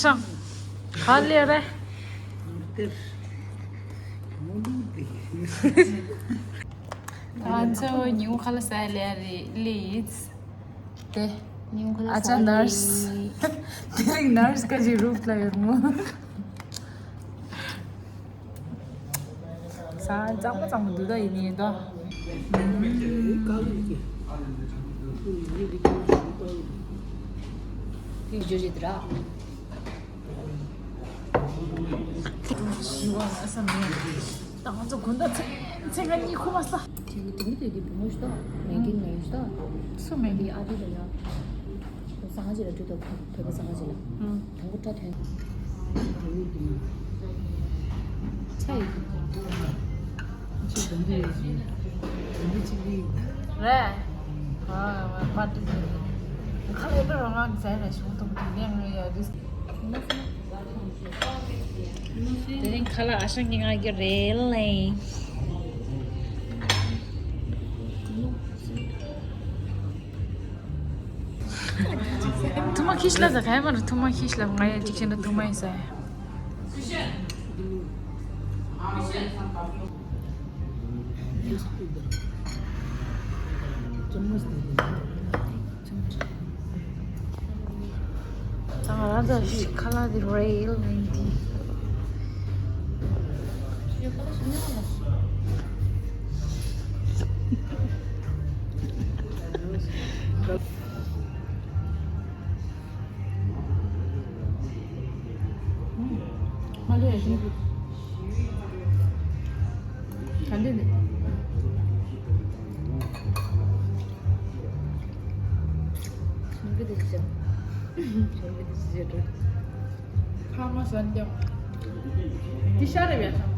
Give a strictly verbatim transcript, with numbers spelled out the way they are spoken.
ཅང་། ག་ལེ་རེད། ང་ཚོ་ཉིན་གུང་ཁ་ལག་ཟ་ལེ་རེད་ལེ་ཡིས། དེ། ཉིན་གུང་ཁ་ལག་ཨ་ཅག་ཟ་ནར་སི། ལེ་དེ་རིང་ནར་སི་ཀ་ཅིག་རུབ་ལ་ཡོད་མོ། ས་གཙང་མ་གཙང་མ་འདུག་ད་ཡིན་ནི་ཡིན་ད། དེ་བརྗོད་རེད་དེ་ར། ཞི་བ་ལ་ས་མེད། ད་ང་ཚོ་དགོང་དག་ཚེ་ཚེ་ང་གཉིད་ཁུག་མ་ས། དེ་གི་དེ་གི་དེ་གི་བུ་མོ་ཞིག་ད། མེ་གི་མེ་ཞིག་ད། སུ་མེ་གི་ཨ་དེ་ལ་ཡ། སང་ཅི་ལ་འགྲོ་ད་བོད་པ་སང་ཅི་ལ། དང་པོ་སྐྲ་ཐོན། ཚ་ཡི། ཅི་དང་དུ་ཡོད་ཅི། དང་དུ་ཅི་ལི། རེད། ཨ་པར་ཏི་ཟེར། ཁ་ལས་པར་རང་ཟེར་ན་ཞུ་ཐུབ་དུ་ལེན་རེད་ཡ་དུས། དེ་རིང་ཁ་ལག་ཨ་ཞང་གི་ང་རྒྱུ་རེད་ལེ། ཐུ་མ་ཁིས་ལ་ཟ་ག་ཡ་མ་རུ་ཐུ་མ་ཁིས་ལ་ང་ཡ་ཅིག་ཤེས་ན་ཐུ་མ་ཡིན་ས་ཡ། ད་ང་རང་ཚོ་ཁ་ལག་འདི་རེད་ལེན་དེ། མ་ལུས་ཡ་ཤིང་། ག་འདི་ནི། ཞིང་གི་དེ་ཅི་བྱ། ཞིང་གི་དེ་ཅི་བྱ་འགྲོ། ཕ་མ་སོན་ཏེ། འདི་ཤ་རེ་བས་ཐང་།